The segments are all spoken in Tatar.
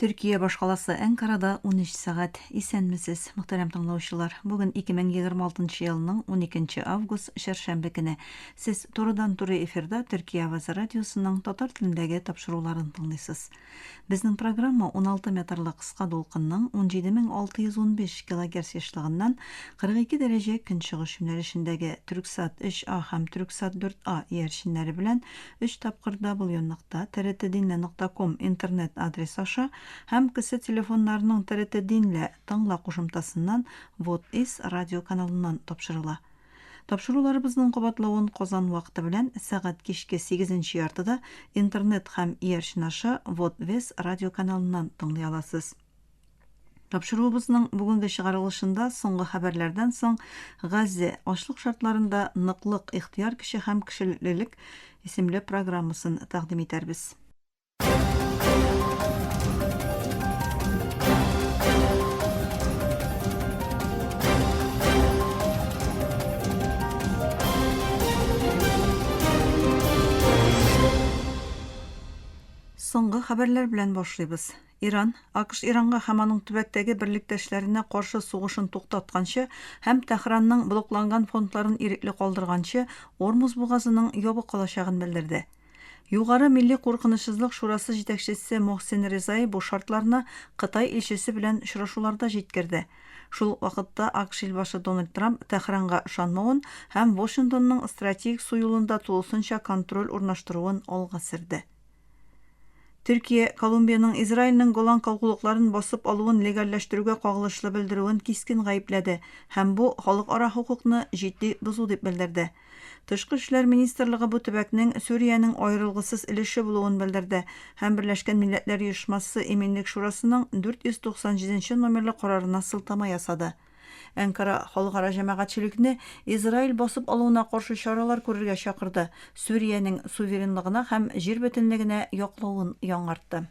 Төркия башкаласы Әнкарада 13 сәгать. Исәнмесез, мөхтәрәм тыңлаучылар. Бүген 2026 елның 12 август, чәршәмбе көне. Сез турыдан-туры эфирда Төркия авазы радиосының татар телендәге тапшыруларын тыңлыйсыз. Безнең программа 16 метрлы кыска дулкынның 17615 килогерц ешлыгыннан 42 дәрәҗә көнчыгыш юнәлешендәге Түрксат 3А һәм Түрксат 4А иярченнәре белән өч тапкыр w нокта trtdinle нокта ком интернет адресы аша һәм кесә телефоннарының TRT Dinle тыңла кушымтасыннан Вот Is радио каналыннан тапшырыла. Тапшыруларыбызның кабатлавын Казан вакыты белән сәгать кичке сигезенче яртыда интернет һәм иярчен аша Вот Вес радиоканалыннан тыңлый аласыз. Тапшыруыбызның бүгенге чыгарылышында соңгы хәбәрләрдән соң Газзе, ачлык шартларында ныклык, ихтыяр көче һәм кешелеклелек исемле программасын тәкъдим итәрбез. Соңгы хәбәрләр белән башлыйбыз. Иран, АКШ Иранга һәм аның төбәктәге берлектәшләренә каршы сугышын туктатканчы һәм Тәһранның блокланган фондларын ирекле калдырганчы Ормуз бугазының ябык калачагын белдерде. Югары милли куркынычсызлык шурасы җитәкчесе Мохсин Резаи бу шартларны Кытай илчесе белән очрашуларда җиткерде. Шул ук вакытта АКШ илбашы Дональд Трамп Тәһранга ышанмавын һәм Вошингтонның стратегик су юлында тулысынча контроль урнаштыруын алга сөрде. Төркия Колумбиянең Израильнең Голан калкулыкларын басып алуын легальләштерүгә кагылышлы белдерүен кискен гаепләде һәм бу халыкара хокукны җитди бозу дип белдерде. Тышкы эшләр министрлыгы бу төбәкнең Сүриянең аерылгысыз өлеше булуын белдерде һәм Берләшкән Милләтләр Оешмасы Иминлек Шурасының 497 нче номерлы карарына сылтама ясады. Әнкара халыкара җәмәгатьчелекне Израиль басып алуына каршы чаралар күрергә чакырды, Сүриянең суверенлыгына һәм җир бөтенлегенә яклавын яңартты.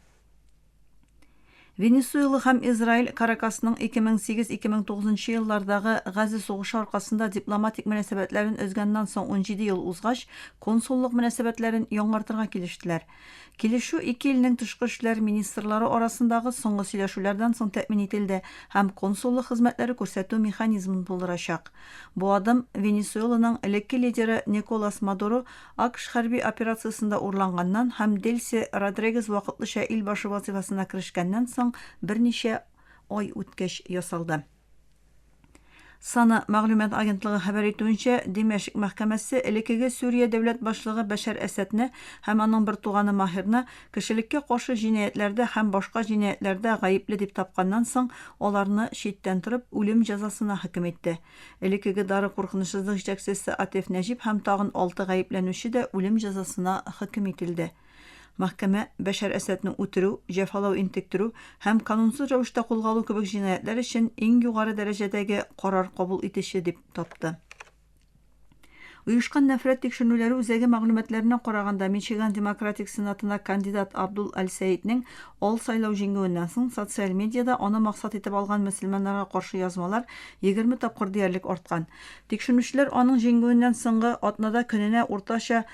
Венесуэла һәм Израиль Каракасның 2008-2009 еллардагы Газа сугышы аркасында дипломатик мөнәсәбәтләрен өзгәннән соң 17 ел узгач, консуллык мөнәсәбәтләрен яңартырга килештеләр. Килешү ике илнең тышкы эшләр министрлары арасындагы соңгы сөйләшүләрдән соң тәэмин ителде һәм консуллык хезмәтләре күрсәтү механизмын булдырачак. Бу адым Венесуэланың элекке лидеры Николас Мадуро АКШ хәрби операциясендә урланганнан һәм Дельси Родригес вакытлыча ил башы вазыйфасына керешкәннән соң берничә ай үткәч ясалды. САНА мәгълүмат агентлыгы хәбәр итүенчә, Димәшк мәхкәмәсе элеккеге Сүрия дәүләт башлыгы Бәшәр Әсәдне һәм аның бертуганы Маһирны кешелеккә каршы җинаятьләрдә һәм башка җинаятьләрдә гаепле дип тапканнан соң аларны читтән торып үлем җәзасына хөкем итте. Элеккеге дары куркынычсызлык җитәкчесе Атеф Нәҗип һәм тагын алты гаепләнүче дә үлем җәзасына хөкем ителде. Мәхкәмә Бәшәр Әсәдне үтерү, җәфалау-интектерү һәм канунсыз рәвештә кулга алу кебек җинаятьләр өчен иң югары дәрәҗәдәге карар кабул итүче дип тапты. Оешкан нәфрәт тикшеренүләре үзәге мәгълүматларына караганда, Мичиган демократик сенатына кандидат Абдул Аль-Сәиднең ал сайлау җиңүеннән соң социаль медиада аны максат итеп алган мөселманнарга каршы язмалар 20 тапкыр диярлек арткан. Тикшеренүчеләр аның җиңүеннән соңгы атнада көненә уртача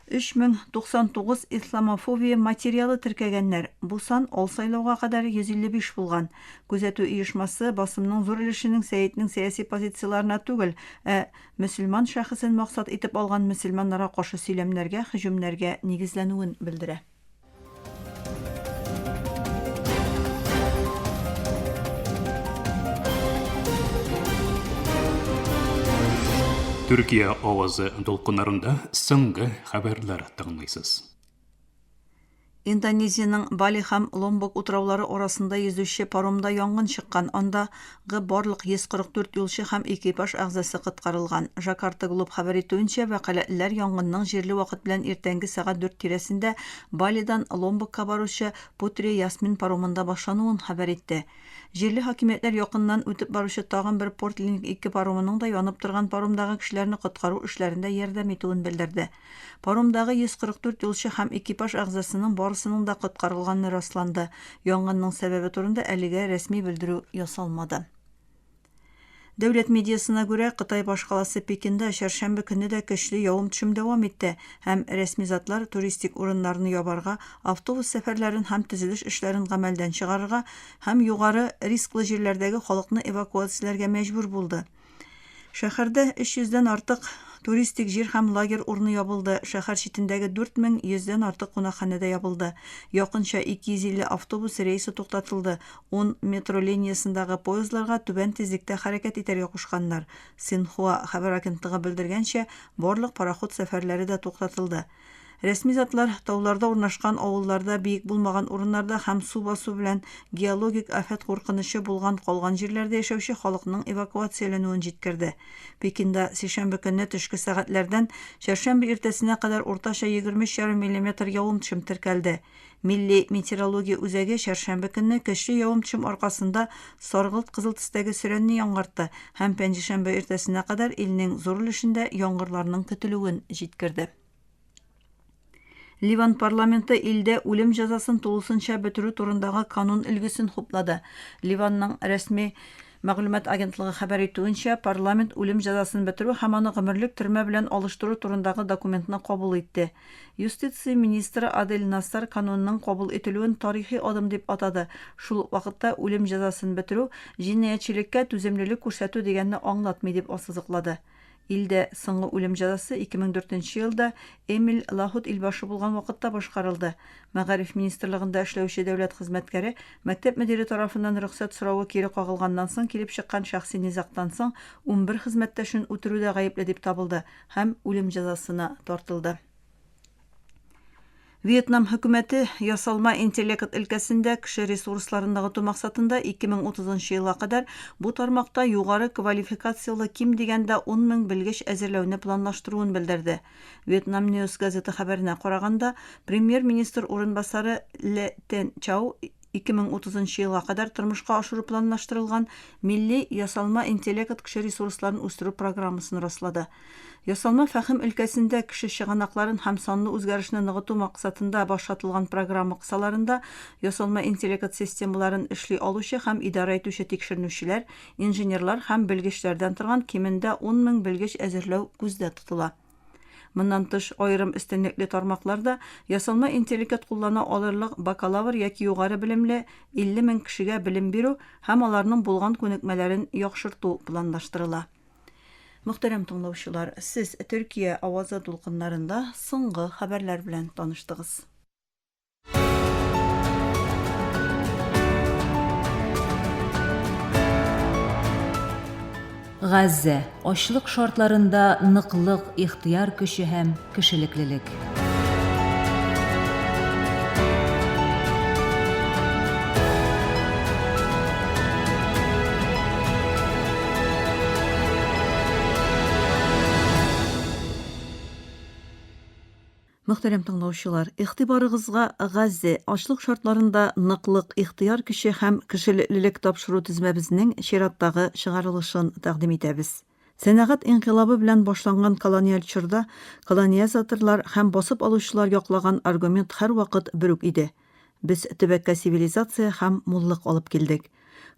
3099 исламофобия материалы теркәгәннәр, бу сан ал сайлауга кадәр 155 булган. Күзәтү оешмасы басымның зур өлешенең Сәетнең сәяси позицияләренә түгел, ә мөселман шәхесен максат итеп алган мөселманнарга каршы сөйләмнәргә һөҗүмнәргә нигезләнүен белдерә. Төркия авазы дулкыннарында соңгы хәбәрләр тыңлыйсыз. Индонезиянең Бали һәм Ломбок утраулары арасында йөзүче паромда янгын чыккан, анда гы барлык 144 юлчы һәм экипаж әгъзасы коткарылган. Жакарта Глоб хәбәр итүенчә, вәкаләтлеләр янгынның җирле вакыт белән иртәнге сәгать дүрт тирәсендә Балидан Ломбокка баручы Путри Ясмин паромында башлануын хәбәр итте. Җирле хакимиятләр якыннан үтеп баручы тагын бер Портлинг 2 паромының да янып торган паромдагы кешеләрне коткару эшләрендә ярдәм итүен белдерде. Паромдагы 144 юлчы һәм экипаж әгъзасының барысының да коткарылганы расланды. Янгынның сәбәбе турында әлегә рәсми белдерү ясалмады. Дәүләт медиасына күрә, Кытай башкаласы Пекинда чәршәмбе көнне дә көчле явым-төшем дәвам итте һәм рәсми затлар туристик урыннарны ябарга, автобус сәфәрләрен һәм төзелеш эшләрен гамәлдән чыгарырга һәм югары рисклы җирләрдәге халыкны эвакуацияләргә мәҗбүр булды. Шәһәрдә 300 дән артык туристик җир һәм лагерь урыны ябылды, шәһәр читендәге 4100 дән артык кунакханә дә ябылды. Якынча 250 автобус рейсы туктатылды, ун метро линиясендагы поездларга түбән тизлектә хәрәкәт итәргә кушканнар. Синхуа хәбәр агентлыгы белдергәнчә, барлык пароход сәфәрләре дә туктатылды. Рәсми затлар тауларда урнашкан авылларда, биек булмаган урыннарда һәм су басу белән геологик афәт куркынычы булган калган җирләрдә яшәүче халыкның эвакуацияләнүен җиткерде. Пекинда сишәмбе көнне төшке сәгатьләрдән чәршәмбе иртәсенә кадәр уртача 23 ярым миллиметр явым-төшем теркәлде. Милли метеорология үзәге чәршәмбе көнне көчле явым-төшем аркасында саргылт-кызыл төстәге сөрәнне яңгыртты һәм пәнҗешәмбе иртәсенә кадәр илнең зур өлешендә яңгырларның көтелүен җиткерде. Ливан парламенты илдә үлем җәзасын тулысынча бетерү турындагы канун өлгесен хуплады. Ливанның рәсми мәгълүмат агентлыгы хәбәр итүенчә, парламент үлем җәзасын бетерү һәм аны гомерлек төрмә белән алыштыру турындагы документны кабул итте. Юстиция министры Адель Нассар канунның кабул ителүен тарихи адым дип атады, шул ук вакытта үлем җәзасын бетерү җинаятьчелеккә түземлелек күрсәтү дигәнне аңлатмый дип ассызыклады. Илдә соңгы үлем җәзасы 2004 нче елда Эмиль Лахуд илбашы булган вакытта башкарылды. Мәгариф министрлыгында эшләүче дәүләт хезмәткәре мәктәп мөдире тарафыннан рөхсәт соравы кире кагылганнан соң килеп чыккан шәхси низагтан соң 11 хезмәттәшен үтерүдә гаепле дип табылды һәм үлем җәзасына тартылды. Вьетнам хөкүмәте ясалма интеллект өлкәсендә кеше ресурсларын ныгыту максатында 2030 нчы елга кадәр бу тармакта югары квалификацияле ким дигәндә 10 мең белгеч әзерләүне планлаштыруын белдерде. Vietnam News газеты хәбәренә караганда, премьер-министр урынбасары Ле Тен Чау 2030 нчы елга кадәр тормышка ашыру планлаштырылган милли ясалма интеллект кеше ресурсларын үстерү программасын раслады. Ясалма фәһем өлкәсендә кеше чыганакларын һәм санлы үзгәрешне ныгыту максатында башлатылган программа кысаларында ясалма интеллект системаларын эшли алучы һәм идарә итүче тикшеренүчеләр, инженерлар һәм белгечләрдән торган кимендә 10 мең белгеч әзерләү күздә тотыла. Моннан тыш, аерым өстенлекле тармакларда ясалма интеллект куллана алырлык бакалавр яки югары белемле 50 мең кешегә белем бирү һәм аларның булган күнекмәләрен яхшырту планлаштырыла. Мөхтәрәм тыңлаучылар, сез Төркия авазы дулкыннарында соңгы хәбәрләр белән таныштыгыз. Газзә, ачлык шартларында ныклык, ихтыяр көче һәм кешелеклелек. Мөхтәрәм тыңлаучылар, игътибарыгызга Газзе, ачлык шартларында ныклык, ихтыяр көче һәм кешелеклелек тапшыру тезмәбезнең чираттагы чыгарылышын тәкъдим итәбез. Сәнәгать инкыйлабы белән башланган колониаль чорда колониазаторлар һәм басып алучылар яклаган аргумент һәрвакыт бер үк иде, Без төбәккә цивилизация һәм муллык алып килдек.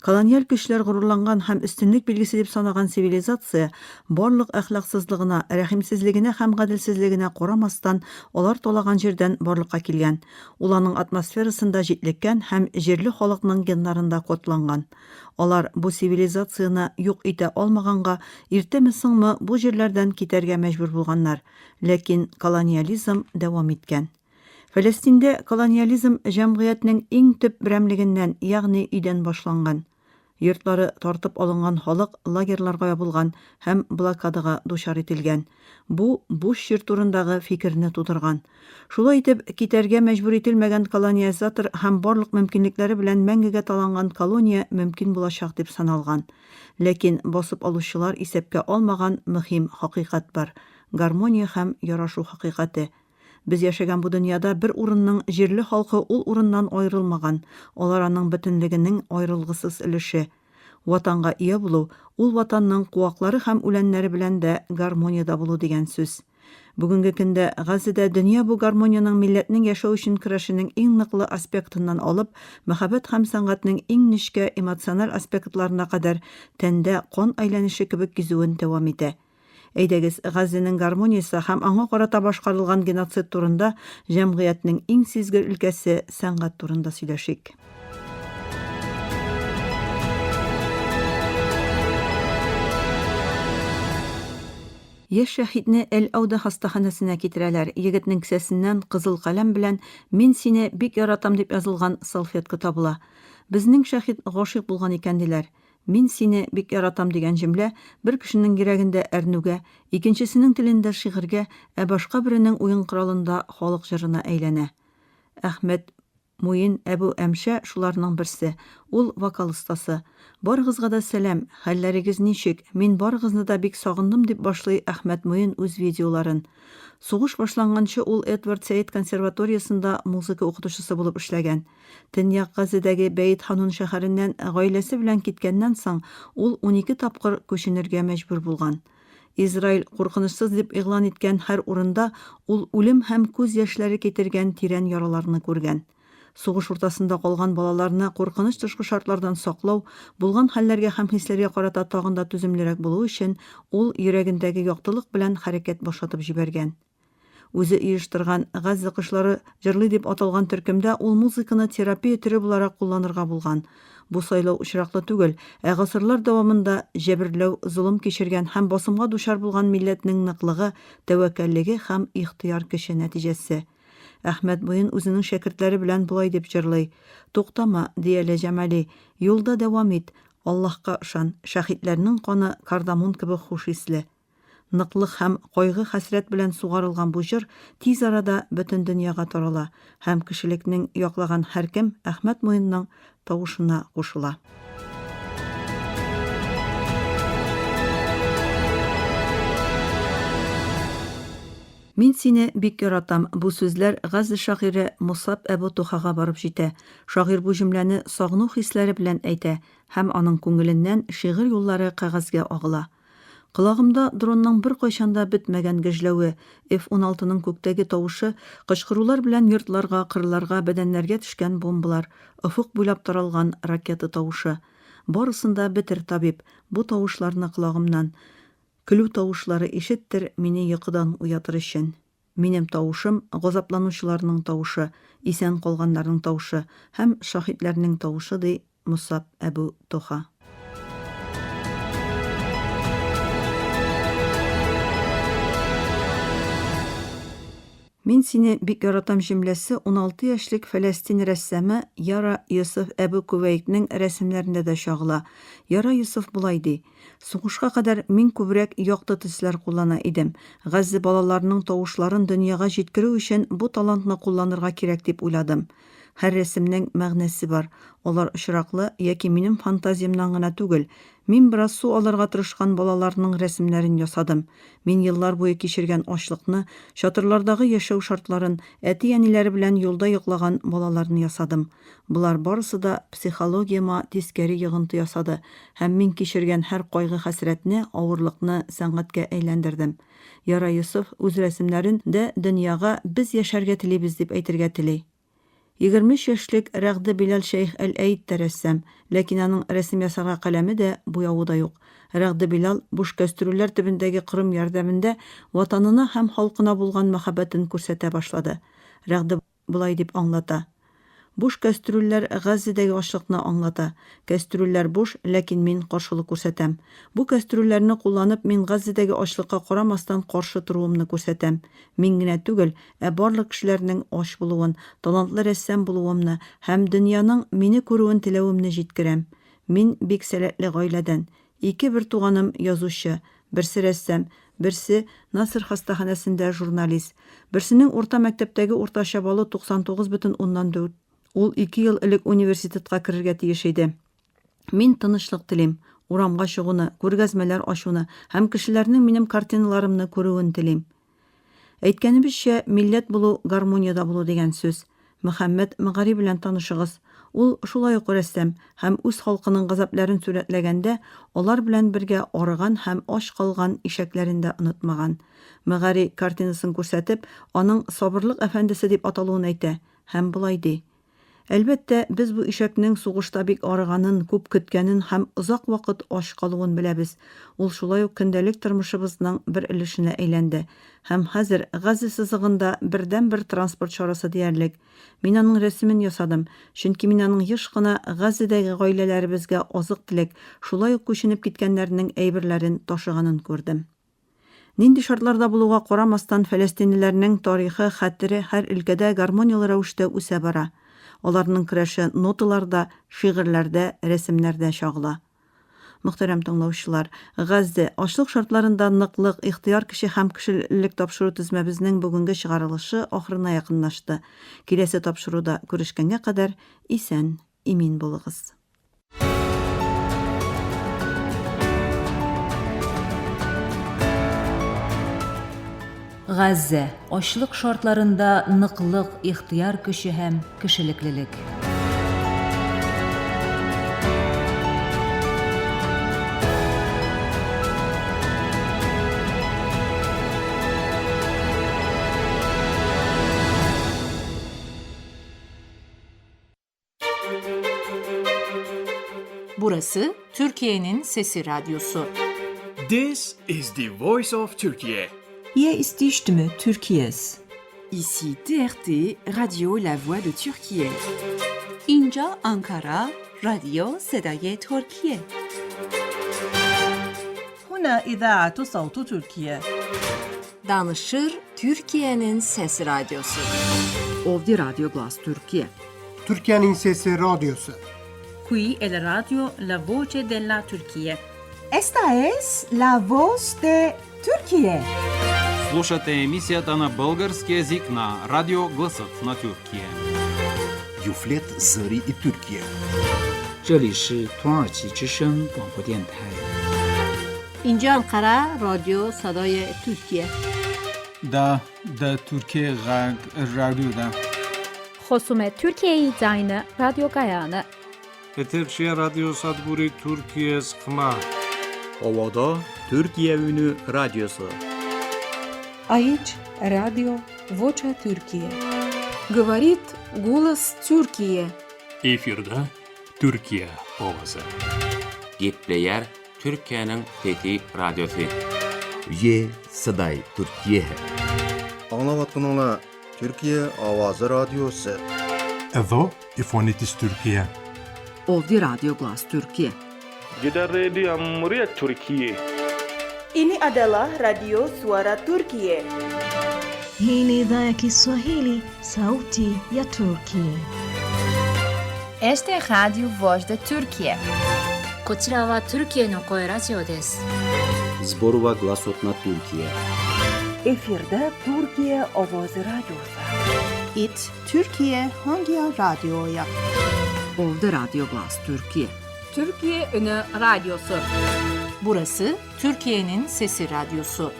Колониаль көчләр горурланган һәм өстенлек билгесе дип санаган цивилизация, барлык әхлаксызлыгына, рәхимсезлегенә һәм гаделсезлегенә карамастан, алар талаган җирдән барлыкка килгән. Ул аның атмосферасында җитлеккән һәм җирле халыкның геннарында кодланган. Алар бу цивилизацияне юк итә алмаганга, иртәме-соңмы бу җирләрдән китәргә мәҗбүр булганнар. Ләкин колониализм дәвам иткән. Фәләстиндә колониализм җәмгыятьнең иң төп берәмлегеннән, ягъни өйдән башланган. Йортлары тартып алынган халык лагерьларга ябылган һәм блокадага дучар ителгән. Бу буш җир турындагы фикерне тудырган. Шулай итеп, китәргә мәҗбүр ителмәгән колониазатор һәм барлык мөмкинлекләре белән мәңгегә таланган колония мөмкин булачак дип саналган. Ләкин басып алучылар исәпкә алмаган мөһим хакыйкать бар, гармония һәм ярашу хакыйкате. Без яшәгән бу дөньяда бер урынның җирле халкы ул урыннан аерылмаган, алар аның бөтенлегенең аерылгысыз өлеше. Ватанга ия булу, ул Ватанның куаклары һәм үләннәре белән дә гармониядә булу дигән сүз. Бүгенге көндә Газзәдә дөнья бу гармониянең милләтнең яшәү өчен көрәшенең иң ныклы аспектыннан алып, мәхәббәт һәм сәнгатьнең иң нечкә эмоциональ аспектларына кадәр тәндә кан әйләнеше кебек йөзүен дәвам итә. Әйдәгез, Газзәнең гармониясе һәм аңа карата башкарылган геноцид турында, җәмгыятьнең иң сизгер өлкәсе, сәнгать турында сөйләшик. Яшь шәһитне Әл-Ауда хастаханәсенә китерәләр. Егетнең кесәсеннән кызыл каләм белән Мин сине бик яратам дип язылган салфетка табыла. Безнең шәһит гашыйк булган икән, диләр. Мин сине бик яратам дигән җөмлә бер кешенең йөрәгендә әрнүгә, икенчесенең телендә шигырьгә, ә башка беренең уен коралында халык җырына әйләнә. Әхмәт Муин Әбү Әмшә шуларның берсе. Ул вокал остасы. Барыгызга да сәлам, хәлләрегез ничек, мин барыгызны да бик сагындым, дип башлый Әхмәт Муин үз видеоларын. Сугыш башланганчы ул Эдвард Сәет консерваториясендә музыка укытучысы булып эшләгән. Төньяк Газзәдәге Бәет Ханун шәһәреннән гаиләсе белән киткәннән соң ул 12 тапкыр күченергә мәҗбүр булган. Израиль куркынычсыз дип игълан иткән һәр урында ул үлем һәм күз яшьләре китергән тирән яраларны күргән. Сугыш уртасында калган балаларны куркыныч тышкы шартлардан саклау, булган хәлләргә һәм хисләргә карата тагын да түземлерәк булу өчен ул йөрәгендәге яктылык белән хәрәкәт башлатып җибәргән. Үзе оештырган Газзә кошлары җырлый дип аталган төркемдә ул музыканы терапия төре буларак кулланырга булган. Бу сайлау очраклы түгел, ә гасырлар дәвамында җәберләү, золым кичергән һәм басымга дучар булган милләтнең ныклыгы, тәвәккәллеге һәм ихтыяр көче нәтиҗәсе. Әхмәт Муен үзенең шәкертләре белән болай дип җырлый, Туктама, Дияле Җамали, юлда дәвам ит, Аллаһка ышан, шәһитләрнең каны кардамон кебек хуш исле. Ныклык һәм кайгы-хәсрәт белән сугарылган бу җыр тиз арада бөтен дөньяга тарала һәм кешелекнең яклаган һәркем Әхмәт Муенның тавышына кушыла. Мин сине бик яратам, бу сүзләр Газзә шагыйре Мосаб Әбу Тухага барып җитә. Шагыйрь бу җөмләне сагыну хисләре белән әйтә һәм аның күңеленнән шигырь юллары кәгазьгә агыла. Колагымда дронның беркайчан да бетмәгән гөжләве, F-16 ның күктәге тавышы, кычкырулар белән йортларга, кырларга, бәдәннәргә төшкән бомбалар, офык буйлап таралган ракета тавышы. Барысын да бетер, табиб, бу тавышларны колагымнан. Көлү тавышлары ишеттер, мине йокыдан уятыр өчен. Минем тавышым, газапланучыларның тавышы, исән калганнарның тавышы һәм шаһитләрнең тавышы, ди Мосаб Әбү Тоха. Мин сине бик яратам җөмләсе 16 яшьлек фәләстин рәссамы Яра Йосыф Әбү Кувәйкнең рәсемнәрендә дә чагыла. Яра Йосыф болай ди, Сугышка кадәр мин күбрәк якты төсләр куллана идем. Газзә балаларының тавышларын дөньяга җиткерү өчен бу талантны кулланырга кирәк дип уйладым. Һәр рәсемнең мәгънәсе бар. Алар очраклы яки минем фантазиямнән генә түгел. Мин бераз су алырга тырышкан балаларның рәсемнәрен ясадым. Мин еллар буе кичергән ачлыкны, чатырлардагы яшәү шартларын, әти-әниләре белән юлда йоклаган балаларны ясадым. Болар барысы да психологияма тискәре йогынты ясады һәм мин кичергән һәр кайгы-хәсрәтне, авырлыкны сәнгатькә әйләндердем. Яра Йосыф үз рәсемнәрен дә дөньяга без яшәргә телибез дип әйтергә тели. 23 яшьлек Рәгъде Билал Шәех әл-Әид тә рәссам, ләкин аның рәсем ясарга каләме дә, буявы да юк. Рәгъде Билал буш кәстрүлләр төбендәге корым ярдәмендә Ватанына һәм халкына булган мәхәббәтен күрсәтә башлады. Рәгъде. болай дип аңлата, Буш кәстрүлләр Газзәдәге ачлыкны аңлата. Кәстрүлләр буш, ләкин мин каршылык күрсәтәм. Бу кәстрүлләрне кулланып, мин Газзәдәге ачлыкка карамастан каршы торуымны күрсәтәм. Мин генә түгел, ә барлык кешеләрнең ач булуын, талантлы рәссам булуымны һәм дөньяның мине күрүен теләвемне җиткерәм. Мин бик сәләтле гаиләдән. Ике бертуганым язучы, берсе рәссам, берсе, Насер хастаханәсендә журналист. Берсенең урта мәктәптәге уртача баллы 99,4. Ул ике ел элек университетка керергә тиеш иде. Мин тынычлык телим, урамга чыгуны, күргәзмәләр ачуны һәм кешеләрнең минем картиналарымны күрүен телим. Әйткәнебезчә, милләт булу, гармониядә булу дигән сүз. Мөхәммәт Мөгари белән танышыгыз. Ул шулай ук рәссам һәм үз халкының газапларын сурәтләгәндә алар белән бергә арыган һәм ач калган ишәкләрен дә онытмаган. Мәгари картинасын күрсәтеп, аның Сабырлык әфәндесе дип аталуын әйтә һәм болай ди, Әлбәттә, без бу ишәкнең сугышта бик арыганын, күп көткәнен һәм озак вакыт ач калуын беләбез. Ул шулай ук көндәлек тормышыбызның бер өлешенә әйләнде. Һәм хәзер Газа сызыгында бердәнбер транспорт чарасы диярлек. Мин аның рәсемен ясадым, чөнки мин аның еш кына Газзәдәге гаиләләребезгә азык-төлек, шулай ук күченеп киткәннәрнең әйберләрен ташыганын күрдем. Нинди шартларда булуга карамастан, фәләстинлеләрнең тарихы, хәтере һәр өлкәдә гармонияле рәвештә үсә бара. Аларның көрәше ноталарда, шигырьләрдә, рәсемнәрдә чагыла. Мөхтәрәм тыңлаучылар, Газзә, ачлык шартларында ныклык, ихтыяр көче һәм кешелелек тапшыру төзмәбезнең бүгенге чыгарылышы ахырына якынлашты. Киләсе тапшыруда күрешкәнгә кадәр исән, имин булыгыз. Газзә, ачлык шартларында ныклык, ихтыяр көче һәм кешелеклелек. Burası Türkiye'nin Sesi Radyosu. This is the voice of Turkey. Hier ist die Stimme Türkiye's. Ici TRT, Radio La Voix de Türkiye. اینجا آنکارا رادیو صدای ترکیه. هنا إذاعة صوت تركيا. Danışır Türkiye'nin Sesi Radyosu. Ovdi Radyo Glas Türkiye. Türkiye'nin Sesi Radyosu. Qui è la radio La Voce della Turchia. Esta es la voz de Türkiye. Слушате емисията на български език на Радио Гласът на Тюркия. Юфлет Zëri i Türkiye. 这里是土耳其之声广播电台。 اینجا انقره رادیو صدای ترکیه. دا د ترکیې غږ راډیو ده. Xosume Türkiye'yi ձայնը ռադիոկայանը։ Եթերշիա ռադիոսადგուրի Թուրքիես խմա. Ovada Türkiye Ünü Radyosu. Aici Radio Vocea Türkiye. Говорит голос Türkiye. Efirde Türkiye Owazy. Gepleýär Türkiýäniň Sesi Radiosy. Ye Saday Türkiye. Аңлаватқаныңла Türkiye Avazı Radyosu. Εδώ η φωνή της Τουρκία. Ovdi Radyo Glas Türkiye. Gidan rediyon muryar Turkiyya. Ini adalah Radio Suara Turkiye. Hii ni idhaa ya Kiswahili, sauti ya Turki. Esta é Rádio Voz da Turquia. こちらはトルキエの声ラジオです。 Зборува гласот на Туркија. Efirde Türkiye Ovozi Radyosu. It Türkiye Hangi Radyoya? Ovdi Radyo Glas Türkiye. Türkiye Ünü Radyosu. Burası Türkiye'nin Sesi Radyosu.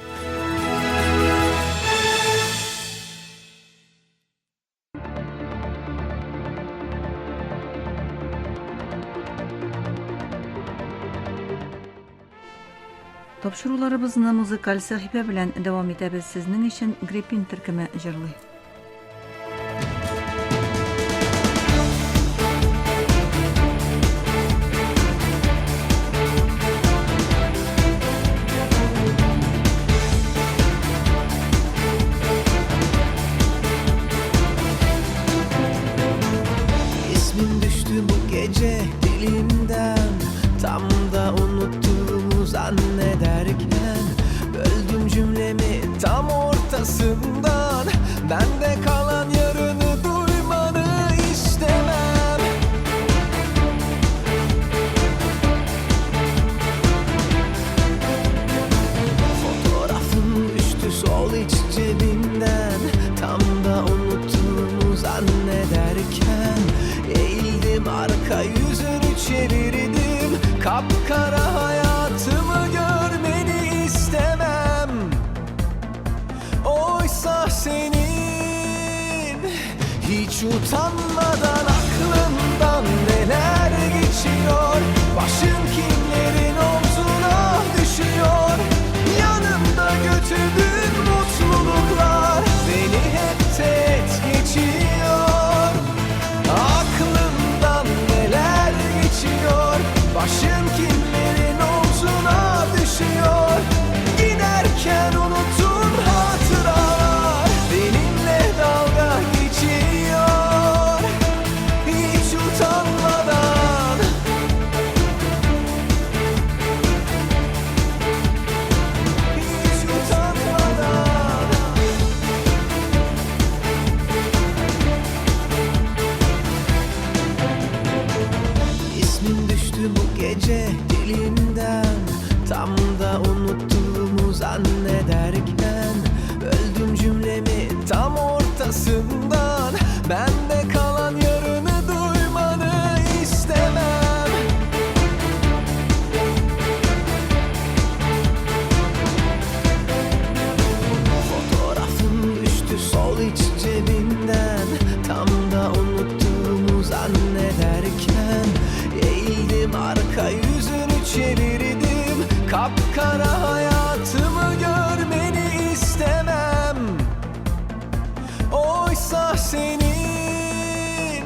Тапшыруларыбызны музыкаль сәхифә белән дәвам итәбез. Сезнең өчен Гриппин төркеме җырлый. İsmin düştü bu gece dilimden. Tam da unuttuğumu zannederken böldüm cümlemi tam ortasından. Bende kalan yarını duymanı istemem. Fotoğrafın düştü sol iç cebimden. Tam da unuttuğumu zannederken eğildim arka yüzünü çevirdim. Kapkara hayatımı görmeni istemem. Oysa senin hiç utanmadan aklından düştü bu gece dilimden. Tam da unuttuğumu zannederken böldüm cümlemi tam ortasından. Bende kalan yarını duymanı istemem. Fotoğrafın düştü sol iç cebinden. Tam da unuttuğumu zannederken eğildim, arka yüzünü çevirdim. Kapkara hayatımı görmeni istemem. Oysa senin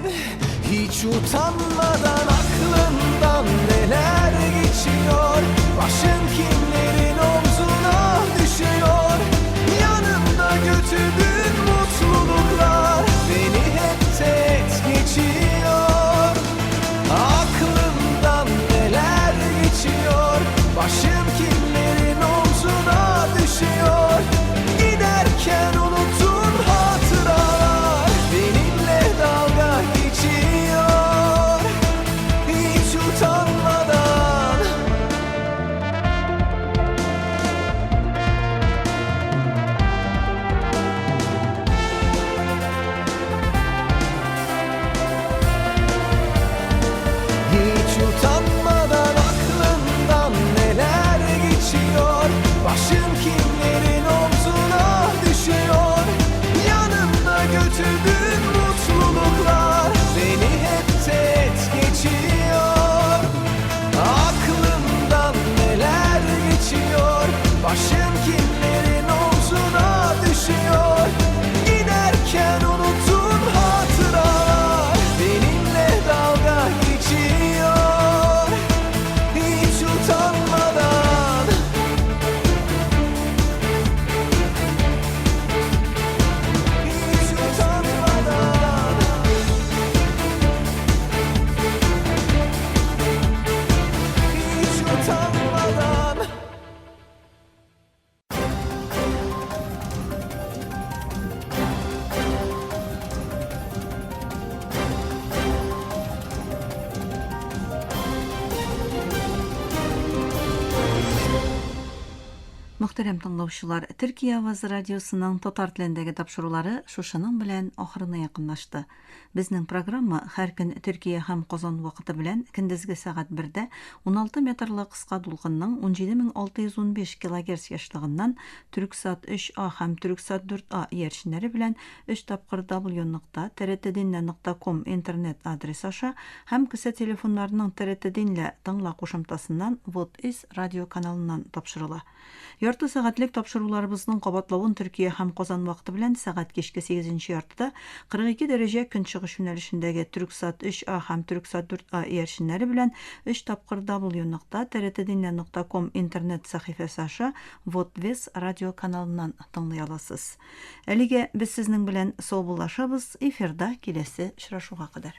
hiç utanmadan aklından neler geçiyor? Başın kimlerin omzuna düşüyor? Yanımda götürdüğün mutluluklar beni hep teğet geçiyor. Aklımdan neler geçiyor? Başım kimlerin omzuna düşüyor? Giderken unuttun hatıralar benimle dalga geçiyor. Hiç utanmadan. Hiç utanmadan aklından neler geçiyor? Başın kimlerin omzuna düşüyor? Yanımda götürdüğün mutluluklar beni hep teğet geçiyor. Aklımdan neler geçiyor? Başın kimlerin omzuna düşüyor? Giderken unuttun hatıralar benimle dalga geçiyor. Hiç utanmadan. Hiç utanmadan. Hiç utanmadan. Мөхтәрәм тыңлаучылар, Төркия авазы радиосының татар телендәге тапшырулары шушының белән ахырына якынлашты. Безнең программа һәр көн Төркия һәм Казан вакыты белән көндезге сәгать 1дә 16 метрлы кыска дулкынның 17615 килогерц ешлыгыннан Түрксат 3А һәм Түрксат 4А иярченнәре белән 3 тапкыр w.trtdinle.com интернет адресы аша һәм кесә телефоннарының TRT Dinle тыңла кушымтасыннан Вот-Из радио каналыннан тапшырыла. Ярты сәгатьлек тапшыруларыбызның кабатлавын Төркия һәм Казан вакыты белән сәгать кичке 8 яртыда 42 дәрәҗә көнчыгыш юнәлешендәге Түрксат 3А һәм Түрксат 4А иярченнәре белән 3 тапкыр w.trtdinle.com интернет сәхифәсе аша Вот-Вес радио каналыннан тыңлый аласыз. Әлегә без сезнең белән саубуллашабыз, эфирда киләсе очрашуга кадәр.